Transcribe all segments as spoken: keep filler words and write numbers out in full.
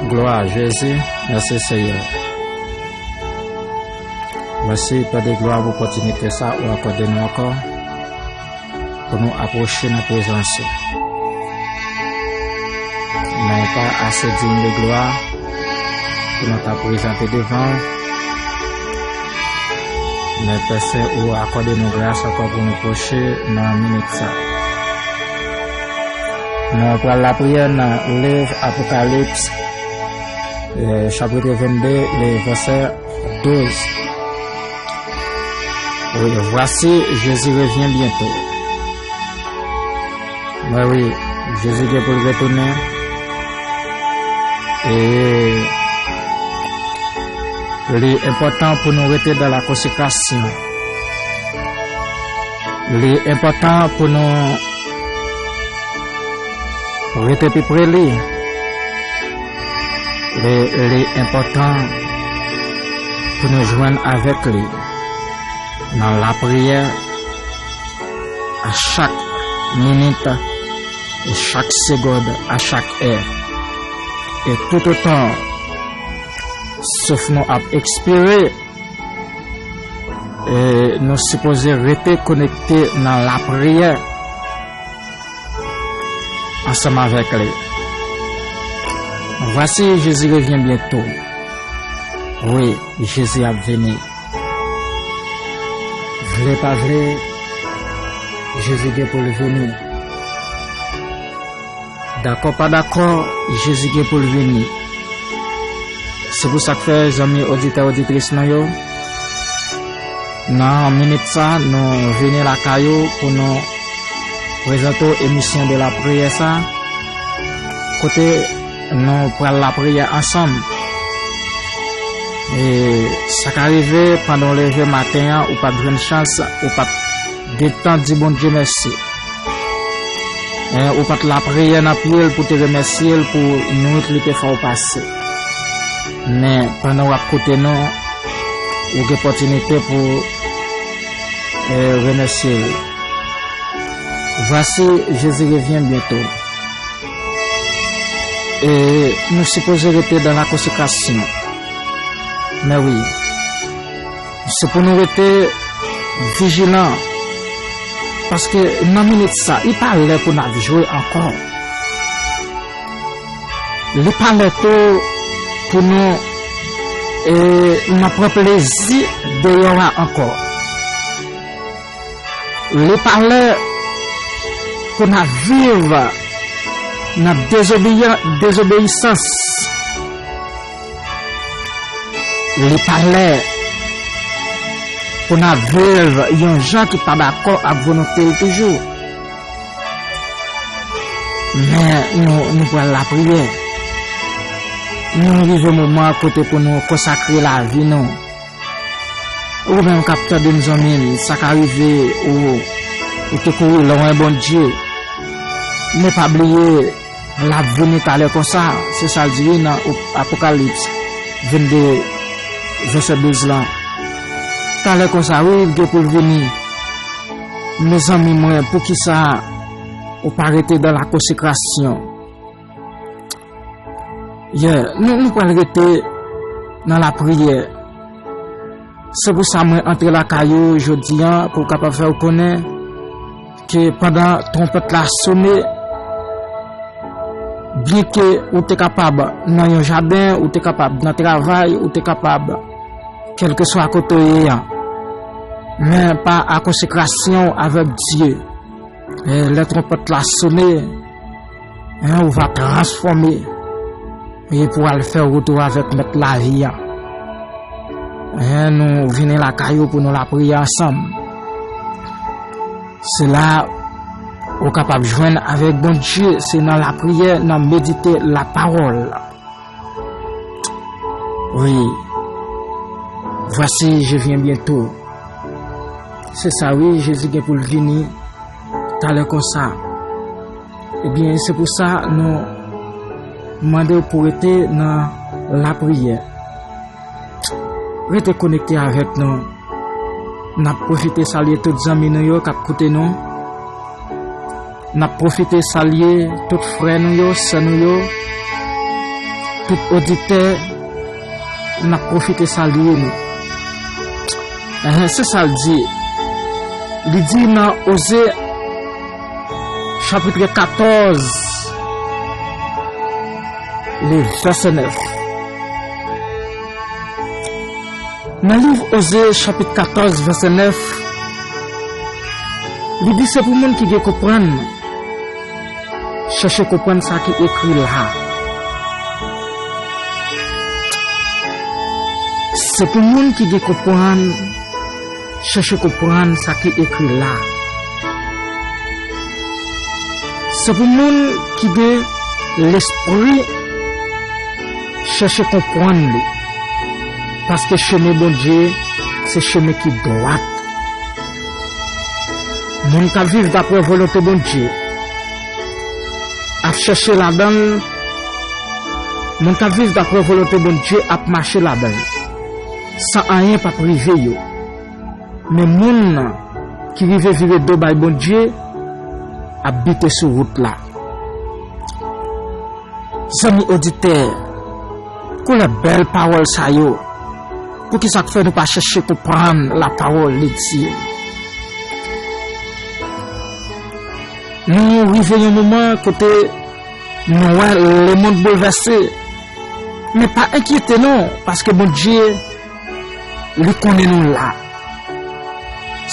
Glwa a Jezi, mèsi Seyè. Mèsi Pè de glwa pou opòtinite sa ou akòde nou ankò pou nou apwoche nan prezans ou. Nou pa ase diy de glwa pou nou ta prezante devan ou. Men Pè Sen, ou akòde nou gras ankò pou nou pwoche nan minit sa. Nou pral lapriyè nan liv Apokalips, eh, chapit vennde, le vèsè douz. Wi, voici, Jésus revient bientôt. Mwen wi, Jezi gen pou l retounen. E li enpòtan pou nou rete dans la consécration. Li enpòtan pou nou rete pi pre li. Li, li enpòtan pou nou jwenn avèk li nan lapriyè a chak minit, e chak segond, a chak è. E toutotan souf nou ap ekspire, e nou sipoze rete konekte nan lapriyè ansanm avèk li. Voici, Jésus revient bientôt. Wi, Jezi ap vini. Vle pa vle, Jezi gen pou l vini. Dakò pa dakò, Jezi gen pou l vini. Se pou sa k fè, zanmi oditè, oditris nou yo, nan minit sa, nou vini lakay ou pou nou prezante w emisyon de lapriyè sa, kote nou pral lapriyè ansanm. E sa ka rive, pandan w leve maten an, ou pa t jwenn chans, ou pa t gen tan di Bondye mèsi. E ou pa t lapriyè nan pye l pou te remèsye l pou nwit li te fè w pase. Men, pandan w ap koute nou, ou gen opòtinite pou, e, remèsye l. Voici, Jésus revient bientôt. E nou sipoze rete dans la consécration. Men wi, se pou nou rete vijilan. Paske nan minit sa, li pa lè pou n ap jwe ankò. Li pa lè tou pou nou, e, n ap pran plezi deyò a ankò. Li pa lè pou n ap viv nan dezobeyan-, dezobeyisans. Li pa lè pou n ap viv yon jan ki pa dakò ak volonte l toujou. Men nou, nou pral lapriyè. Nou rive moman kote pou nou konsakre lavi nou. Ou menm k ap tande m, zanmi m, sa ka rive ou, ou te kouri lwen Bondye. Men pa bliye, l ap vini talè konsa. Se sa l di wi nan Apokalips vennde, vèsè douz lan. Talè konsa, wi, l gen pou l vini. Mezanmi mwen, poukisa ou pa rete dans la consécration? Yeah, nou, nou pral rete nan lapriyè. Se pou sa mwen antre lakay ou jodi a, pou kapab fè w konnen ke pandan twonpèt la sone, byenke ou te kapab nan yon jaden, ou te kapab nan travay, ou te kapab kèlkeswa kote w ye a, men pa a konsekrasyon w avèk Dye. E lè twonpèt la sone, en, ou va transfòme e pou al fè wout ou avèk Mèt lavi a. En, nou vini lakay ou pou nou lapriyè ansanm. Se la ou kapab jwenn avèk Bondye, se nan lapriyè, nan medite lapawòl. Wi. Voici, je viens bientôt. Se sa wi, Jezi gen pou l vini talè konsa. Ebyen, se pou sa nou mande w pou rete nan lapriyè. Rete konekte avèk nou. N ap pwofite salye tout zanmi nou yo k ap koute nou. N ap pwofite salye tout frè nou yo, sè nou yo, Tout oditè, n ap pwofite salye nou. Enhen, se sa l di. Li di nan Oze, chapit katòz, le vèsè nèf. Nan liv Oze, chapit katòz, vèsè nèf, li di se pou moun ki gen konprann chèche konprann sa ki ekri la. Se pou moun ki gen konprann, chèche konprann sa ki ekri la. Se pou moun ki gen lespri, chèche konprann li. Paske chemen Bondye, se chemen ki dwat. Moun k ap viv dapre volonte Bondye ap chèche ladan l. Moun k ap viv dapre volonte Bondye ap mache ladan l, san anyen p ap rive yo. Men moun ki rive vire do bay Bondye ap bite sou wout la. Zanmi oditè, koulè bèl pawòl sa yo, poukisa k fè nou pa chèche konprann lapawòl de Dye? Nou rive yon moman kote nou wè lemonn boulvèse. Men pa enkyete nou, paske Bondye, li konnen nou la.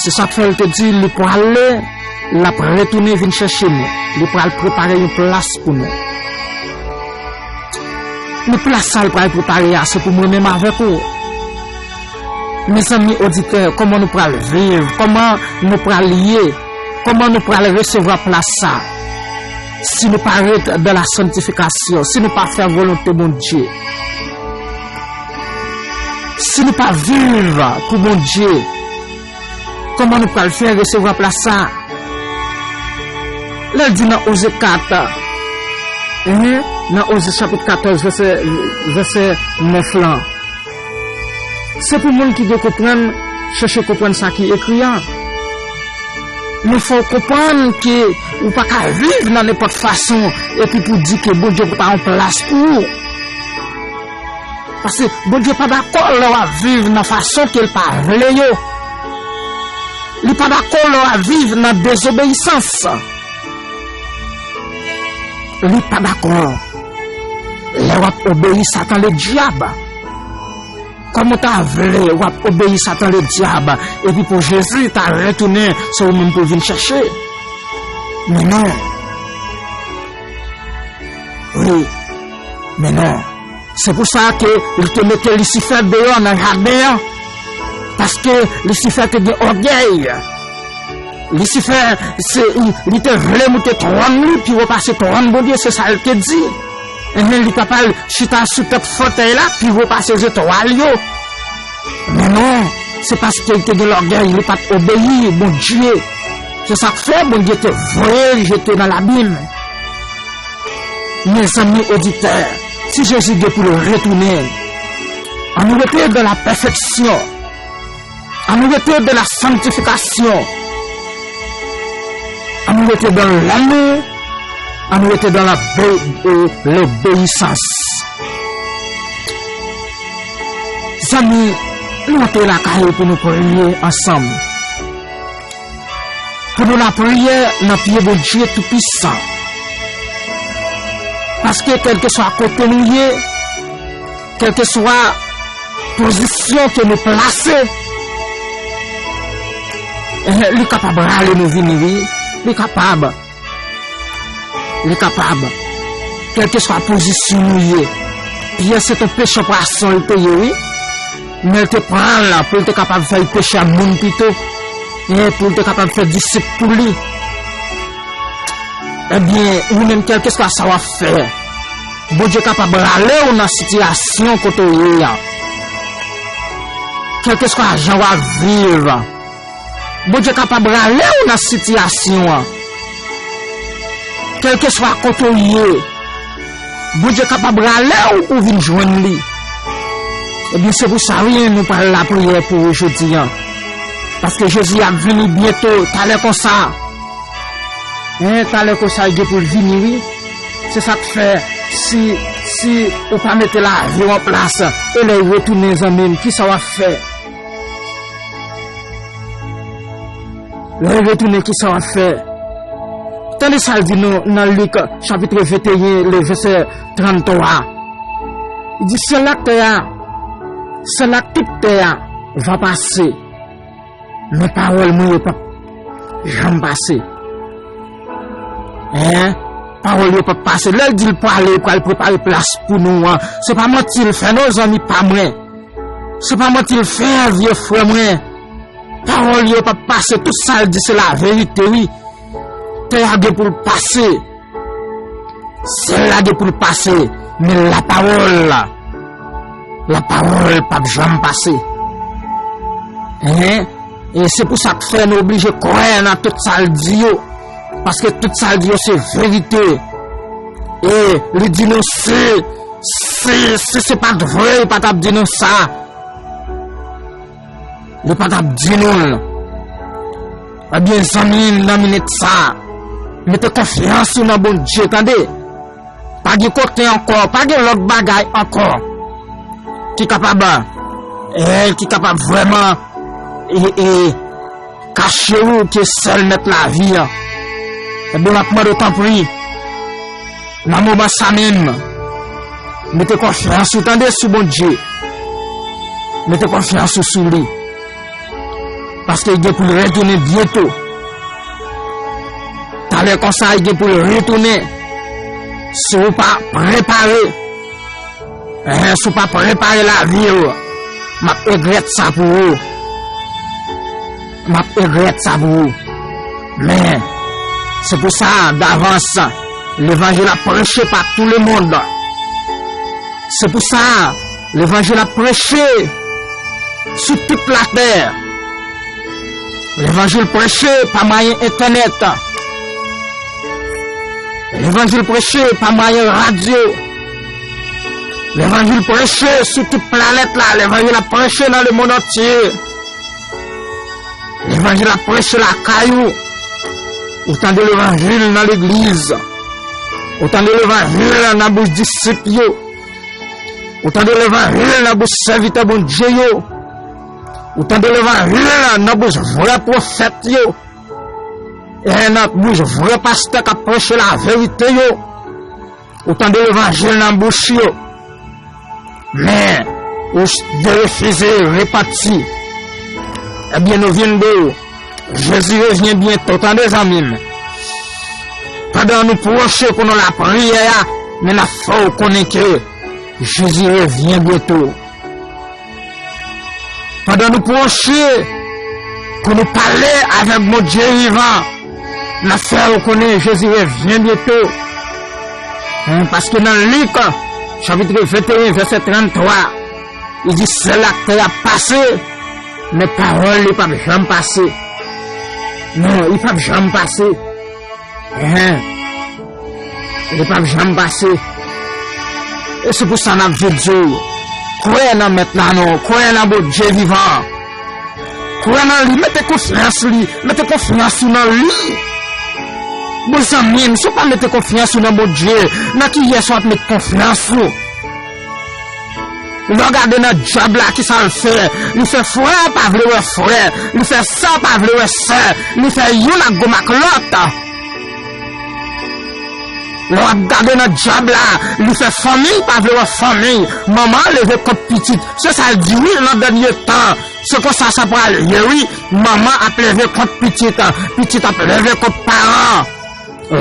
Se sa k fè l te di li prale, l ap retounen vin chèche nou. Li pral prepare yon plas pou nou. Men plas sa l pral prepare a, se pou mwen menm avèk ou. Mezanmi oditè, kòman nou pral viv? Kòman nou pral ye? Kòman nou pral resevwa plas sa? Si nou pa ret dan la santifikasyon, si nou pa fè volonte Bondye, si nou pa viv pou Bondye, kòman nou pral fè resevwa plas sa? Lè l di nan Oze kat, mhm, nan Oze chapit katòz, vèsè, vèsè nèf lan, se pou moun ki gen konprann, chèche konprann sa ki ekri an. Men fò w konprann ke ou pa ka viv nan nenpòt fason epi pou di ke Bondye prepare yon plas pou ou. Paske Bondye pa dakò lè w ap viv nan fason ke l pa vle yo. Li pa dakò lè w ap viv nan dezobeyisans. Li pa dakò lè w ap obeyi Satan ledyab. Kòman w ta vle w ap obeyi Satan ledyab, epi pou Jezi ta retounen, se ou menm pou l vin chèche? Men non. Wi, men non. Se pou sa ke li te mete Lisifè deyò nan jaden an. Paske Lisifè te gen ògèy. Lisifè, se, li, li te vle moute twòn li pi wo pase twòn Bondye, se sa l te di. Enhen, li t ap al chita sou tèt fotèy la pi wo pase zetwal yo. Men non, se paske li te gen lògèy, li pa t obeyi Bondye. Se sa k fè Bondye te voye l jete nan labim. Mezanmi oditè, si Jezi gen pou l retounen, ann rete dan la pèfeksyon. Ann rete dan la santifikasyon. Ann rete dan lanmou. Ann rete dan la be-, e, lobeyisans. Zanmi, nou antre lakay ou pou nou priye ansanm. Pou nou lapriyè nan pye Bondye Toupisan. Paske kèlkeswa kote nou ye, kèlkeswa pozisyon ke nou plase, eh, li kapab rale nou vini, wi. Li kapab. Li kapab. Kèlkeswa pozisyon nou ye. Pyè se t on pechè pwason l te ye, wi. Men l te pran l pou l te kapab fè l pechè moun pito. E pou l te kapab fè disip pou li. Ebyen, ou menm, kèlkeswa sa w ap fè, Bondye kapab rale w nan sitiyasyon kote w ye a. Kèlkeswa jan w ap viv, Bondye kapab rale w nan sitiyasyon an. Kèlkeswa kote w ye, Bondye kapab rale w pou w vin jwenn li. Ebyen, se pou sa, wi, nou pral lapriyè pou ou jodi a. Paske Jezi ap vini byento, talè konsa. Hein, talè konsa, li gen pou l vini, wi. Se sa k fè, si, Si ou pa mete lavi w an plas, e lè w retounen, zanmi m, kisa w ap fè? Lè w retounen, kisa w ap fè? Tande sa l di nou nan Lik, chapit venteyen, le vèsè tranntwa. Li di, sèl ak tè a, sèl ak tout tè a va pase. Men pawòl mwen yo p ap janm pase. Hein? Pawòl yo p ap pase. Lè l di l prale, l pral prepare plas pou nou an, se pa manti l fè non, zanmi pa mwen. Se pa manti l fè, vye frè mwen. Pawòl yo p ap pase, tout sa l di se laverite, wi. Tè a gen pou l pase. Syèl la gen pou l pase, men lapawòl la, lapawòl p ap janm pase. Hein? E se pou sa k fè nou oblije kwè nan tout sa l di yo. Paske tout sa l di yo se verite. E li di nou si, si, si se pa t vre, li pa t ap di nou sa. Li pa t ap di nou l. Ebyen, zanmi m, nan minit sa a, mete konfyans ou nan Bondye, tande. Pa gen kote ankò, pa gen lòt bagay ankò ki kapab, eh, ki kapab vrèman, eh, eh, kache ou ke sèl Mèt lavi an. Ebyen, m ap mande w, tanpri, nan moman sa menm, mete konfyans ou, tande, sou Bondye. Mete konfyans ou sou li. Paske li gen pou l retounen byento. Talè konsa, li gen pou l retounen. Si w pa prepare, eh, si w pa prepare lavi w, m ap regrèt sa pou ou. M ap regrèt sa pou ou. Men, se pou sa, davans, levanjil ap preche pa tout le monde. Se pou sa, levanjil ap preche sou tout latè. Levanjil preche pa mwayen entènèt. Levanjil preche pa mwayen radyo. Levanjil preche sou tout planèt la. Levanjil ap preche nan lemonn antye. Levanjil ap preche lakay ou. Ou tande levanjil nan legliz. Ou tande levanjil nan bouch disip yo. Ou tande levanjil nan bouch sèvitè Bondye yo. Ou tande levanjil nan bouch vrè pwofèt yo. E nan bouch vrè pastè k ap preche laverite yo. Ou tande levanjil nan bouch yo. Men, ou s-, yo refize repanti. Ebyen, nou vin di w, Jezi revyen byento, tande, zanmi m. Pandan nou pwoche pou nou lapriyè a, men n ap fè w konnen ke Jezi revyen byento. Pandan nou pwoche pou nou pale avèk Bondye vivan, n ap fè w konnen Jezi revyen byento. Hen, paske nan Lik, chapit venteyen, vèsè tranntwa, li di, syèl ak tè a pase, men pawòl li p ap janm pase. Non, li p ap janm pase. Hen. Li p ap janm pase. E se pou sa n ap vin di w, kwè nan Mèt la non, kwè nan Bondye vivan. Kwè nan li, mete konfyans li, mete konfyans ou nan li. Bon, zanmi m, si w pa mete konfyans ou nan Bondye, nan kiyès w ap met konfyans ou? Lè w gade nan dyab la, kisa l fè? Li fè frè pa vle wè frè. Li fè sè pa vle wè sè. Li fè youn ap goumen ak lòt. Lè w ap gade nan dyab la, li fè fanmi pa vle wè fanmi. Manman leve kont pitit. Se sa l di wi nan dènye tan. Se konsa sa pral ye wi. Manman ap leve kont pitit. Pitit ap leve kont paran.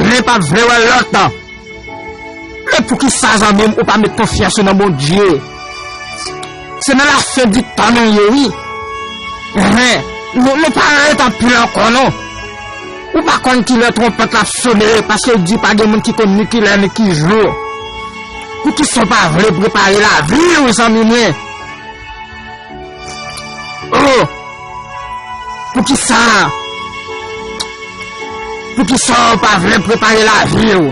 Len pa vle wè lòt. Men poukisa, zanmi m, ou pa met konfyans ou nan Bondye? Se nan lafen di tan nou ye, wi. Enhen. Nou, nou pa ret anpil ankò, non. Ou pa konn kilè twonpèt la ap sone, paske yo di pa gen moun ki konn ni kilè ni ki jou. Poukisa w pa vle prepare lavi w, zanmi mwen? Oh! Poukisa? Poukisa w pa vle prepare lavi w?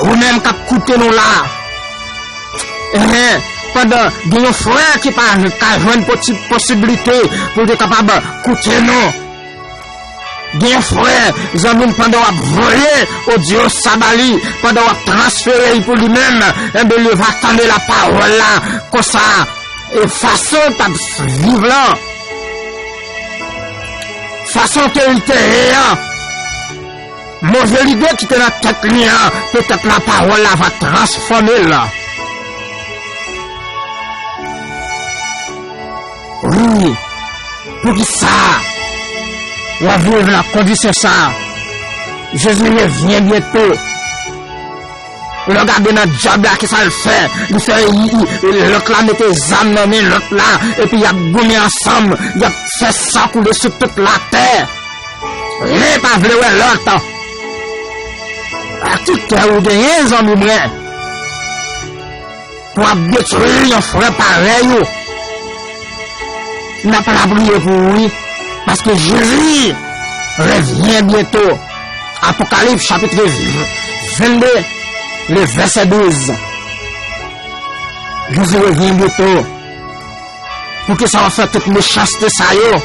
Ou menm k ap koute nou la. Enhen, pandan gen yon frè ki pa ka jwenn posi-, posiblite pou l te kapab koute nou. Gen yon frè, zanmi m, pandan w ap voye odyo sa ba li, pandan w ap transfere l pou li menm, enben, li va tande lapawòl la konsa, e fason l t ap viv lan, fason ke li te ye an, move lide ki te nan tèt li an, petèt lapawòl la va transfòme l. Wi, poukisa w ap viv nan kondisyon sa a? Jezi revyen byento. Lè w gade nan dyab la, kisa l fè? Li fè, i, i, lòt la mete zam nan men lòt la, epi y ap goumen ansanm, y ap fè san koule sou tout latè. Len pa vle wè lòt. Ak tout kè ou genyen, zanmi mwen, pou w ap detwi yon frè parèy ou. N ap lapriye pou ou, wi, paske Jezi revyen byento. Apokalips chapit vennde, le vèsè douz. Jezi revyen byento. Poukisa w ap fè tout mechanste sa yo?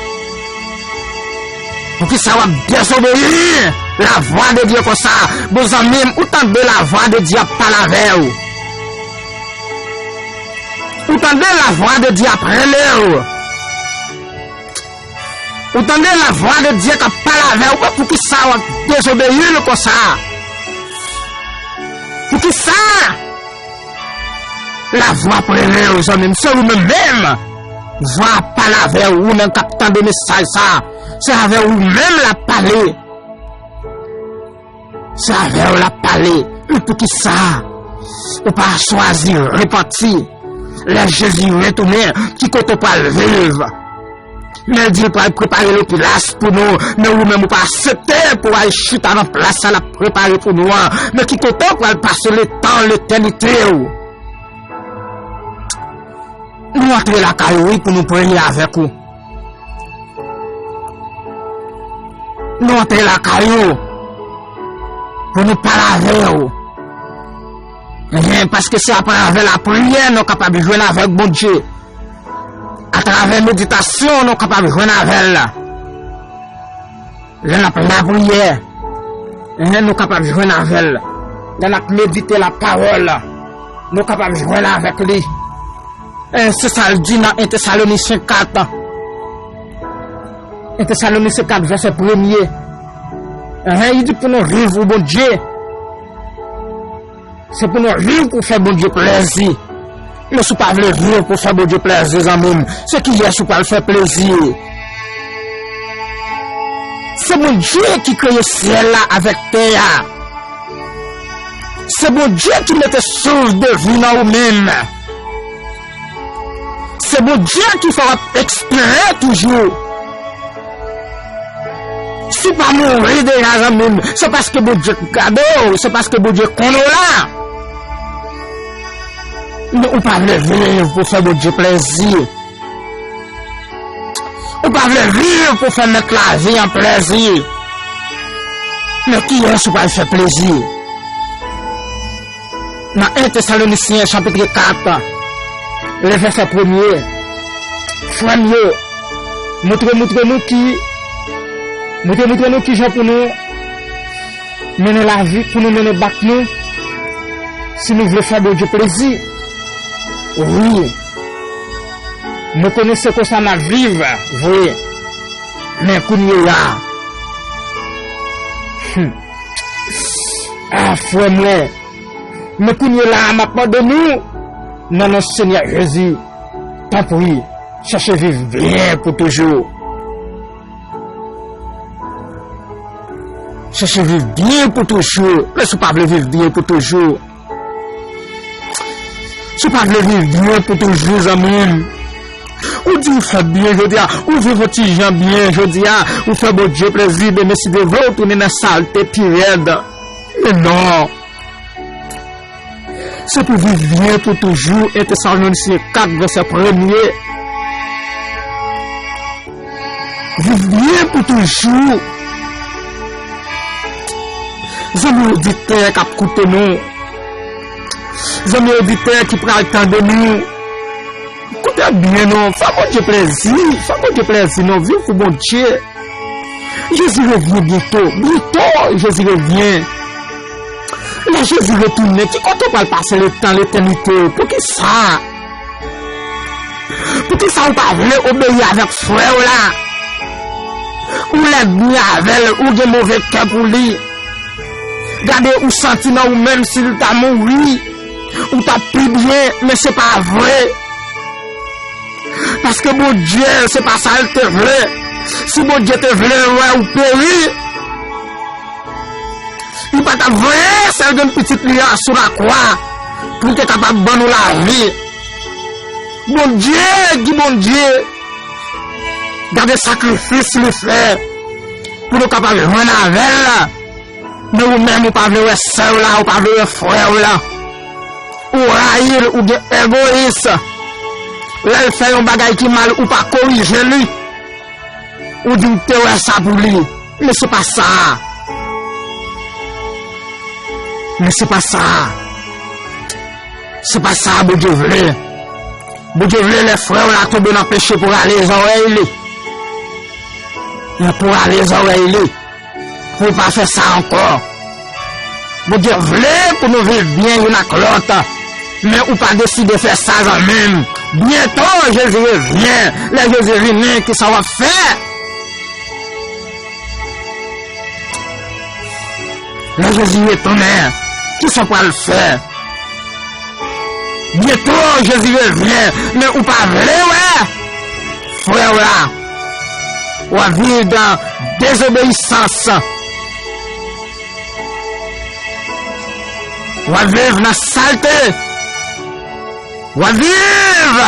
Poukisa w ap dezobeyi lavwa de Dye konsa? Bon, zanmi m, ou tande lavwa de Dye ap pale avè w. Ou tande lavwa de Dye ap rele w. Ou tande lavwa de Dye k ap pale avè w. Bon, poukisa w ap dezobeyi l konsa? Poukisa? Lavwa ap rele w, zanmi m, se ou menm menm. Vwa ap pale avè w, ou menm k ap tande mesaj sa. Se avè ou menm l ap pale. Se avè w l ap pale. Men poukisa ou pa chwazi repanti? Lè Jezi retounen, ki kote w pral viv? Men l di l pral prepare yon plas pou nou, men ou menm ou pa aksepte pou w al chita nan plas sa l ap prepare pou nou an. Men ki kote w pral pase letan, letènite w? Nou antre lakay ou, wi, pou nou premye avèk ou. Nou antre lakay ou pou nou pale avè w. Enhen, paske se atravè lapriyè nou kapab jwenn avèk Bondye. Atravè meditasyon nou kapab jwenn avè l. Lè n ap lapriyè, enhen, nou kapab jwenn avè l. Lè n ap medite lapawòl, nou kapab jwenn avèk li. E se sa l di nan en Tesalonisyen kat. En Tesalonisyen kat, vèsè premye. Enhen, li di pou nou viv pou Bondye. Se pou nou viv pou fè Bondye plèzi. Men si w pa vle viv pou fè Bondye plèzi, zanmi m, se kiyès ou pral fè plezi? Se Bondye ki kreye syèl la avèk tè a. Se Bondye ki mete souf de vi nan ou menm. Se Bondye ki fè w ap ekspire toujou. Si w pa mouri deja, zanmi m, se paske Bondye gade w, se paske Bondye konnen w la. Men ou pa vle viv pou fè Bondye plèzi. Ou pa vle viv pou fè mèt lavi an plèzi. Men kiyès ou pral fè plezi? Nan en Tesalonisyen chapit kat, le vèsè premye, frè m yo, montre, montre nou ki, montre, montre nou kijan pou nou mennen lavi, pou nou mennen bak nou, si nou vle fè Bondye plezi. Wi, nou konnen se konsa n ap viv vre. Men kounye a, hmm, a, frè mwen, men kounye la a, m ap mande nou, nan non Senyè Jezi, tanpri, chèche viv byen pou toujou. Chèche viv byen pou toujou. Men si w pa vle viv byen pou toujou, si w pa vle viv byen pou toujou, zanmi m, ou di w fè byen jodi a, ou viv yon ti jan byen jodi a, ou fè Bondye plezi, demen si Dye vle w tounen nan salte pi rèd. Men non. Se pou viv byen pou toujou, en Tesalonisyen kat, vèsè premye. Viv byen pou toujou. Zanmi oditè k ap koute nou, zanmi oditè ki pral tande nou, koute byen non, fè Bondye plèzi, fè Bondye plèzi non, viv pou Bondye. Jezi revyen byento. Byento, Jezi revyen. Lè Jezi retounen, ki kote w pral pase letan, letènite w? Poukisa? Poukisa w pa vle obeyi avèk frè w la? Ou lènmi avè l, ou gen move kè pou li. Gade, ou santi nan ou menm si l ta mouri, ou t ap pi byen, men se pa vre. Paske Bondye, se pa sa l te vle. Si Bondye te vle wè ou peri, li pa t ap voye sèl grenn pitit li a sou lakwa pou l te kapab ban nou lavi. Bondye ki Bondye, gade sakrifis li fè pou nou kapab jwenn avè l. Men ou menm, ou pa vle wè sè w la, ou pa vle wè frè w la. Ou rayi l, ou gen egoyis. Lè l fè yon bagay ki mal, ou pa korije li. Ou di w te wè sa pou li. Men se pa sa. Men se pa sa. Se pa sa Bondye vle. Bondye vle lè frè w la tonbe nan peche pou rale zòrèy li. Pou rale zòrèy li. Pou w pa fè sa ankò. Bondye vle pou nou viv byen youn ak lòt, men ou pa deside fè sa zanmi m. Byento Jezi revyen. Lè Jezi vini, kisa w ap fè? Lè Jezi retounen, kisa w pral fè? Byento Jezi revyen, men ou pa vle wè frè w la. W ap viv nan dezobeyisans. W ap viv nan salte. W ap viv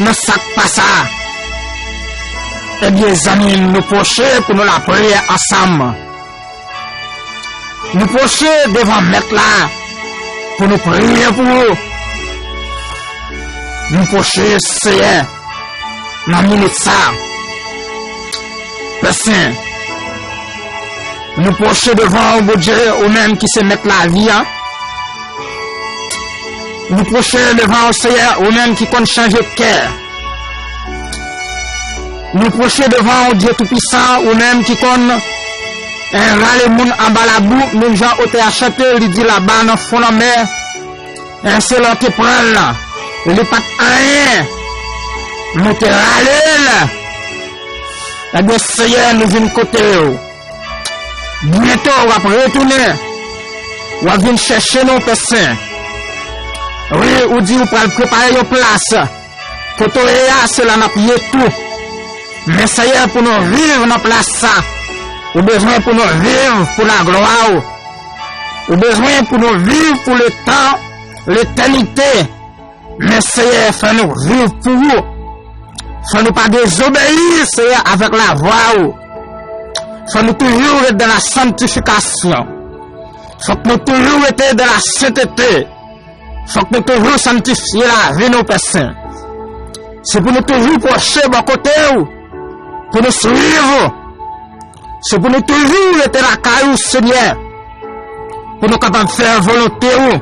nan sa k pa sa. Ebyen, zanmi m, nou pwoche pou nou lapriyè ansanm. Nou pwoche devan Mèt la pou nou priye pou ou. Nou pwoche Seyè nan minit sa. Pè Sen, nou pwoche devan ou, Bondye, ou menm ki se Mèt lavi a. Nou pwoche devan ou, Seyè, ou menm ki konn chanje kè. Nou pwoche devan ou, Dye Toupisan, ou menm ki konn, eh, rale moun anba labou, menm jan otè a chante, li di laba nan fon lanmè, eh, se lè w te pran l, li pa t anyen, nou te rale l. Ebyen, Seyè, nou vin kote w. Byento, w ap retounen. W ap vin chèche nou, Pè Sen. Wi, ou di ou pral prepare yon plas. Kote w ye a, se la n ap ye tou. Men Seyè, pou nou viv nan plas sa, ou bezwen pou nou viv pou laglwa w. Ou bezwen pou nou viv pou letan, letènite. Men Seyè, fè nou viv pou ou. Fè nou pa dezobeyi, Seyè, avèk lavwa ou. Fè nou toujou ret dan la santifikasyon. Fòk nou toujou rete dan la sentete. Fòk nou toujou santifye lavi nou, Pè Sen. Se pou nou toujou pwoche bò kote w, pou nou swiv ou. Se pou nou toujou rete lakay ou, Senyè, pou nou kapab fè volonte ou.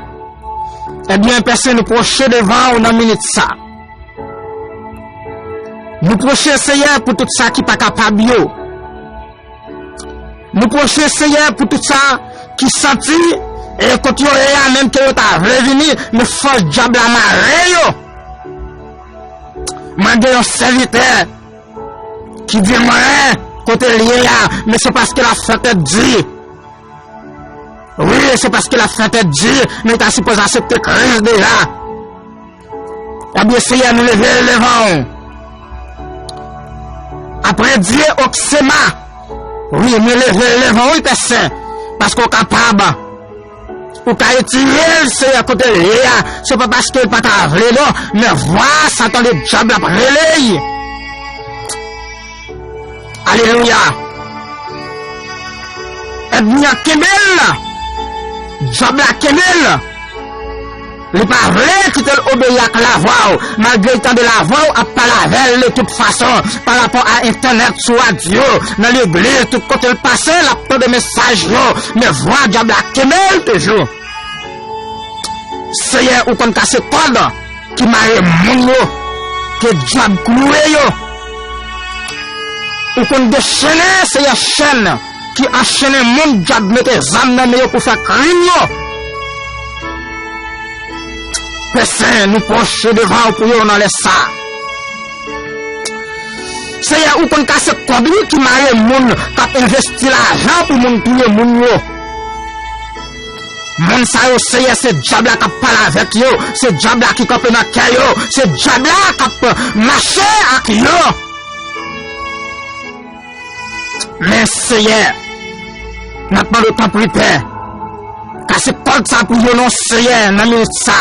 Ebyen, Pè Sen, nou pwoche devan ou nan minit sa. Nou pwoche, Seyè, pou tout sa ki pa kapab yo. Nou pwoche, Seyè, pou tout sa ki santi, e kot yo ye a, menm ke yo ta vle vini, men fòs dyab la mare yo. Mwen gen yon sèvitè ki di mwen kote l ye a, men se paske l ap fè tèt di. Wi, se paske l ap fè tèt di, men li ta sipoze aksepte Kris deja. Ebyen, Seyè, nou leve l devan ou. Apre Dye Oksema, wi, nou leve l devan ou, wi, Pè Sen, paske w kapab. Ou ka retire l, Seyè, kote l ye a. Se pa paske l pa ta vle, non, men vwa Satan Ledyab la ap rele l. Alelouya. Ènmi an kenbe l. Dyab la kenbe l. Li pa vle kite l obeyi ak lavwa w, malgre l tande lavwa w ap pale avè l de tout fason, pa rapò a entènèt, sou radyo, nan legliz, tout kote l pase, l ap tande mesaj yo, men vwa dyab la kenbe l toujou. Seyè, ou konn kase kòd ki mare moun yo, ke dyab klouwe yo. Ou konn dechennen, Seyè, chèn ki anchennen moun dyab mete zam nan men yo pou fè krim yo. Pè Sen, nou pwoche devan w pou yo nan lè sa. Seyè, ou konn kase kòd wi ki mare moun k ap envesti lajan pou moun touye moun yo. Moun sa yo, Seyè, se dyab la k ap pale avèk yo, se dyab la ki kanpe nan kè yo, se dyab la k ap mache ak yo. Men, Seyè, n ap mande w, tanpri, Pè, kase kòd sa pou yo non, Seyè, nan minit sa.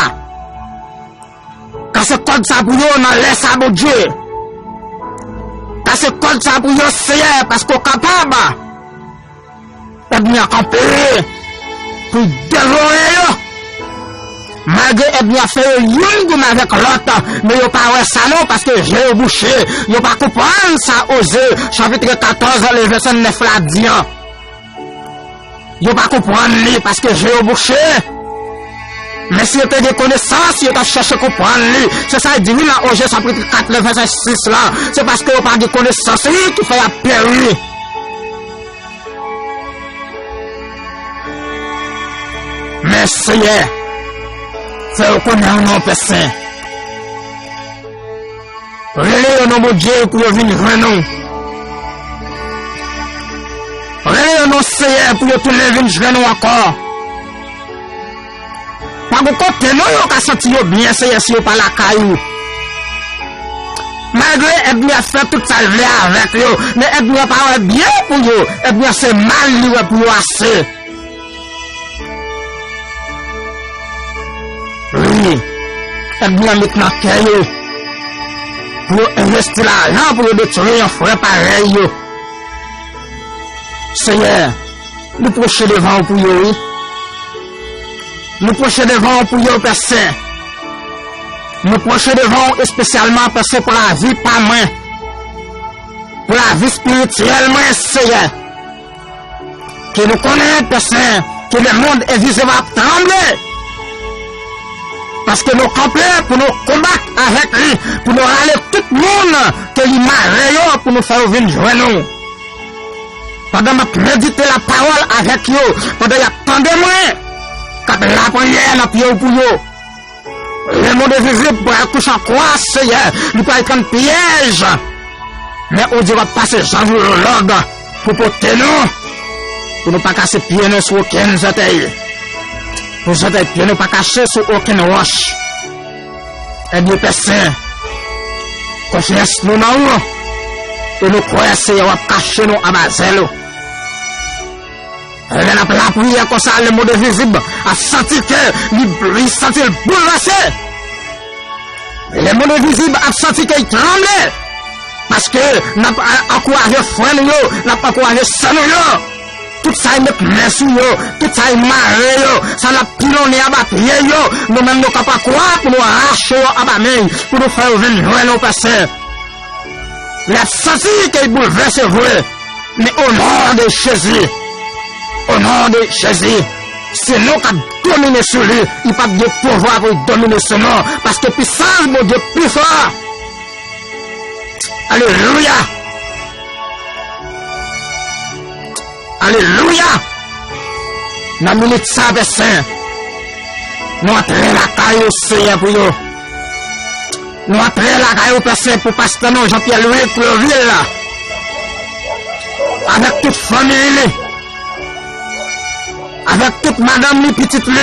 Kase kòd sa pou yo nan lè sa, Bondye. Kase kòd sa pou yo, Seyè, paske w kapab. Ènmi an kanpe pou devore yo. Malgre ènmi an fè yo youn goumen avèk lòt, men yo pa wè sa non, paske je yo bouche. Yo pa konprann sa Oze, chapit katòz, lè vèsè nèf la di an. Yo pa konprann li, paske je yo bouche. Men si yo te gen konesans, yo t ap chèche konprann li. Se sa l di wi nan Oze, chapit kat, lè vèsè sis la. Se paske yo pa gen konesans, wi, ki fè y ap peri. Men, Seyè, fè yo konnen w non, Pè Sen. Rele yo non, Bondye, pou yo vin jwenn ou. Rele yo non, Seyè, pou yo tounen vin jwenn ou ankò. Pa gen kote non yo ka santi yo byen, Seyè, si yo pa lakay ou. Malgre ènmi an fè tout sa l vle avèk yo, men ènmi an pa wè byen pou yo. Ènmi an se mal li wè pou yo ase. Wi, ènmi an met nan kè yo pou yo envesti lajan pou yo detwi yon frè parèy yo. Seyè, nou pwoche devan w pou yo, wi. Nou pwoche devan w pou yo, Pè Sen. Nou pwoche devan w espesyalman, Pè Sen, pou lavi pa mwen. Pou lavi espirityèl mwen, Seyè. Ke nou konnen, Pè Sen, ke lemonn envizib ap tranble. Paske nou kanpe pou nou konbat avèk li, pou nou rale tout moun ke li mare yo, pou nou fè yo vin jwenn nou. Pandan m ap medite lapawòl avèk yo, pandan y ap tande mwen, k ap lapriyè nan pye w pou yo. Lemonn envizib pral kouche an kwa, Seyè, li pral tann pyèj. Men ou di w ap pase zanjelològ pou pote nou, pou nou pa kase pye nou sou okenn zòtèy, pou zòtèy pye nou pa kache sou okenn wòch. Ebyen, Pè Sen, konfyans nou nan ou, e nou kwè, Seyè, w ap kache nou anba zèl ou. Lè n ap lapriyè konsa, lemonn envizib ap santi ke li, li santi l boulvèse. Lemonn envizib ap santi ke l tranble. Paske n ap a-, ankouraje frè nou yo, n ap ankouraje sè nou yo. Tout sa y met men sou yo, tout sa y mare yo, sa n ap pilonnen anba pye yo, nou menm nou kapab kwa pou nou rache yo anba men y, pou nou fè yo vin jwenn nou, Pè Sen. L ap santi ke l boulvèse vre. Men o non de Jezi, o non de Jezi, se nou k ap domine sou li, li p ap gen pouvwa pou l domine sou nou, paske pisans Bondye pi fò. Alelouya! Alelouya! Nan minit sa, Pè Sen, nou antre lakay ou, Seyè, pou yo. Nou antre lakay ou, Pè Sen, pou pastè nou, Jean Pierre Louis Cloville, avèk tout fanmi li, avèk tout madanm li, pitit li.